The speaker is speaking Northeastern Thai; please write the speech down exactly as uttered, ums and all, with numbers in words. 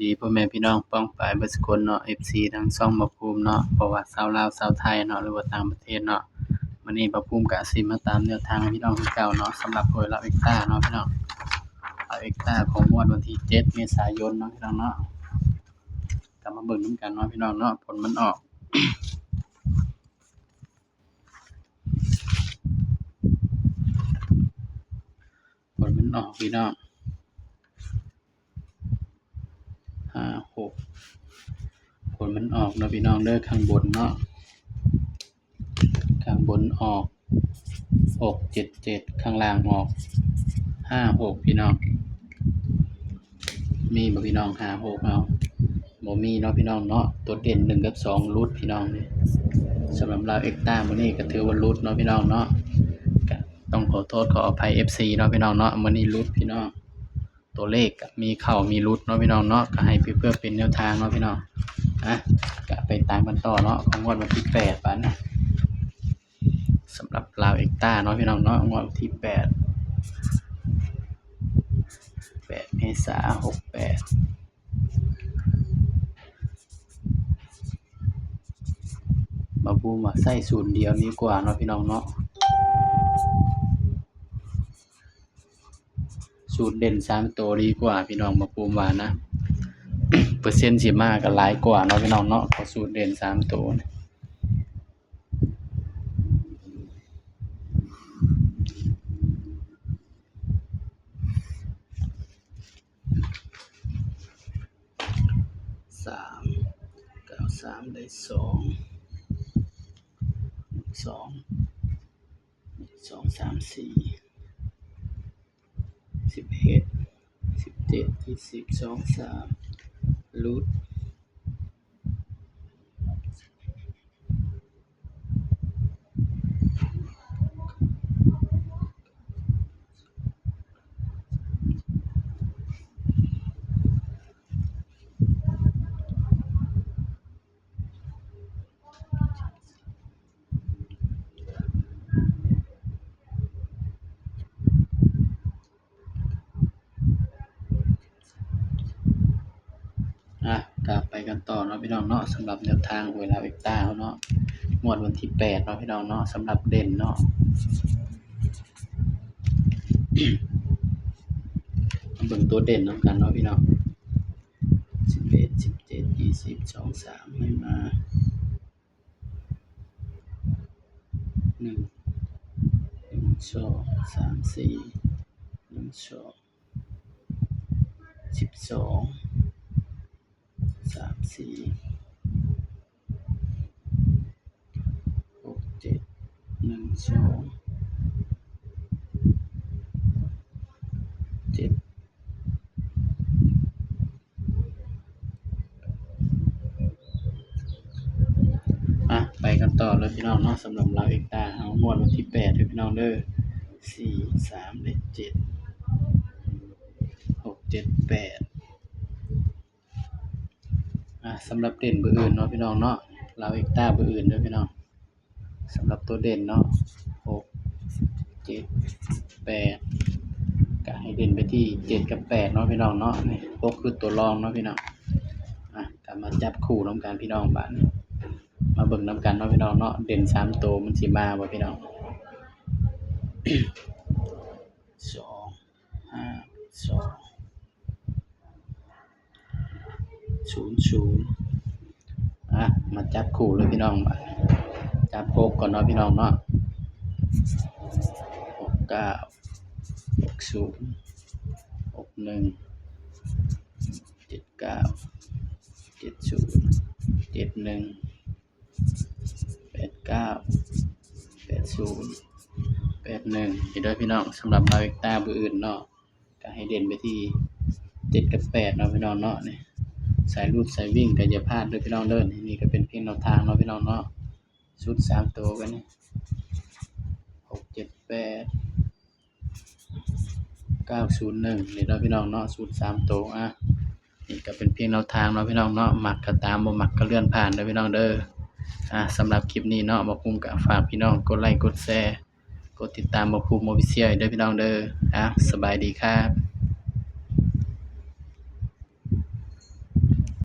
ดีพ่อแม่พี่น้องป้องปายเบิดสุคนเนาะ เอฟซี ทั้งช่องบ่าวภูมิเนาะ บ่ว่าชาวลาวชาวไทยเนาะ หรือว่าต่างประเทศเนาะ มื้อนี้บ่าวภูมิก็สิมาตามแนวทางให้พี่น้องคือเก่าเนาะ สำหรับหวยลาวเอ็กต้าเนาะพี่น้อง ลาวเอ็กต้าของงวดวันที่เจ็ดเมษายนเนาะพี่น้องเนาะ ก็มาเบิ่งนำกันเนาะพี่น้องเนาะ ผลมันออก ผลมันออกพี่น้อง ห้าหก ผลมันออกเนาะพี่น้องเด้อ ข้างบนเนาะ ข้างบนออก หกเจ็ดเจ็ด ข้างล่างออก ห้าหก พี่น้อง มีบ่พี่น้อง ห้าหก เฮา บ่มีเนาะพี่น้องเนาะ ตัวเด่นหนึ่งกับสองหลุดพี่น้อง สำหรับลาวเอ็กต้ามื้อนี้ก็ถือว่าหลุดเนาะพี่น้องเนาะ ก็ต้องขอโทษขออภัย เอฟซี เนาะพี่น้องเนาะ มื้อนี้หลุดพี่น้อง ตัวเลขก็มีเข้ามีหลุดเนาะพี่น้องเนาะ ก็ให้เพื่อเป็นแนวทางเนาะพี่น้อง อ่ะ ก็ไปตามกันต่อเนาะ ของงวดวันที่แปด บาดนี้ สำหรับลาวเอ็กต้าเนาะพี่น้องเนาะ งวดวันที่แปด แปด เมษา หกแปด บ่าวภูมิว่าใส่สูตรเดียวดีกว่าเนาะพี่น้องเนาะ สูตรเด่นสามตัวดีกว่าพี่น้อง บ่าวภูมิว่านะ เปอร์เซ็นต์สิมาก็หลายกว่าเนาะพี่น้องเนาะ เพราะสูตรเด่นสามตัวเนี่ย สาม เก้า สาม ได้สอง สอง สอง สาม สี่ สิบเอ็ด สิบเจ็ด ยี่สิบ สอง สาม หลุด อ่ะ ก็ไปกันต่อเนาะพี่น้องเนาะ สำหรับแนวทางหวยลาวเอ็กต้าเฮาเนาะ งวดวันที่แปดเนาะพี่น้องเนาะ สำหรับเด่นเนาะ มาเบิ่งตัวเด่นนำกันเนาะพี่น้อง สิบเอ็ด สิบเจ็ด ยี่สิบ สอง สาม ให้มา หนึ่ง หนึ่ง สอง สาม สี่ หนึ่ง สอง สิบสอง สาม สี่ หก เจ็ด หนึ่ง สอง เจ็ด อ่ะ ไปกันต่อเลยพี่น้องเนาะ สำหรับลาวเอ็กต้าเฮางวดวันที่แปดเด้อพี่น้องเด้อ สี่ สาม และ เจ็ด หก เจ็ด แปด อ่ะ สำหรับเด่นเบอร์อื่นเนาะพี่น้องเนาะ ลาวเอ็กต้าเบอร์อื่นเด้อพี่น้อง สำหรับตัวเด่นเนาะ หก เจ็ด แปด ก็ให้เด่นไปที่เจ็ดกับแปดเนาะพี่น้องเนาะ นี่ หก คือตัวรองเนาะพี่น้อง อ่ะ ก็มาจับคู่นำกันพี่น้อง บาดนี้ มาเบิ่งนำกันเนาะพี่น้องเนาะ เด่นสามตัวมันสิมาบ่พี่น้อง สอง ห้า สอง ศูนย์ ศูนย์ อ่ะ มาจับคู่เลยพี่น้อง จับหกก่อนเนาะพี่น้องเนาะ หก เก้า หก ศูนย์ หก หนึ่ง เจ็ด เก้า เจ็ด ศูนย์ เจ็ด หนึ่ง แปด เก้า แปด ศูนย์ แปด หนึ่ง นี่เด้อพี่น้อง สำหรับลาวเอ็กต้าเบอร์อื่นเนาะ ก็ให้เด่นไปที่เจ็ดกับแปดเนาะพี่น้องเนาะ นี่ สายรูดสายวิ่งก็อย่าพลาดเด้อพี่น้องเด้อ นี่ก็เป็นเพียงแนวทางเนาะพี่น้องเนาะ ชุดสามตัวก็นี่ หก เจ็ด แปด เก้า ศูนย์ หนึ่ง นี่เนาะพี่น้องเนาะ ชุดสามตัว อ่ะ นี่ก็เป็นเพียงแนวทางเนาะพี่น้องเนาะ มักก็ตาม บ่มักก็เลื่อนผ่านเด้อพี่น้องเด้อ อ่ะ สำหรับคลิปนี้เนาะ บ่าวภูมิก็ฝากพี่น้องกดไลค์กดแชร์ กดติดตามบ่าวภูมิ Official เด้อพี่น้องเด้อ อ่ะ สบายดีครับ